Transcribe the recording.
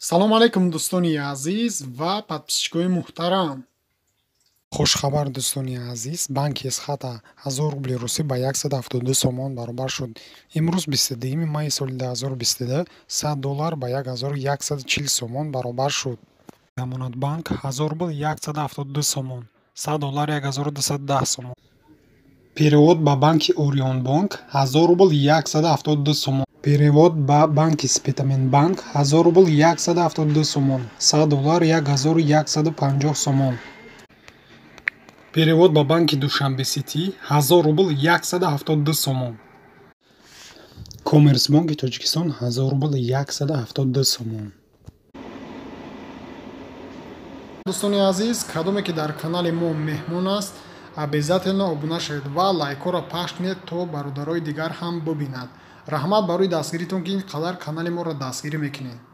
Салом алейкум, дӯстони азиз ва подписчикои муҳтарам. Хушхабар, дӯстони азиз: банки Эсхата 1000 рубли русӣ ба 172 сомон баробар шуд. Имрӯз, 22 майи соли 2022, 100 доллар ба 1140 сомон баробар шуд. Амонатбанк: 1000 рубл 172 сомон, 100 доллар 1210 сомон. Перевод ба банки Орионбонк: 1000 рубл 172 сомон. Перевод ба банки Спитаменбанк: 1000 рубл 172 сомон, 100 доллар 1150 сомон. Перевод ба банки Душанбе Ситӣ: 1000 рубл 172 сомон. Коммерсбонки Тоҷикистон: 1000 рубл 172 сомон. Дӯстони азиз, кадоме ки дар канали мо меҳмон аст, обязательно обуна шавед ва лайкҳоро пахш кунед, то бародарои дигар ҳам бибинад. Раҳмат барои дастгиритон, ки ин қадар канали моро дастгирӣ мекунед.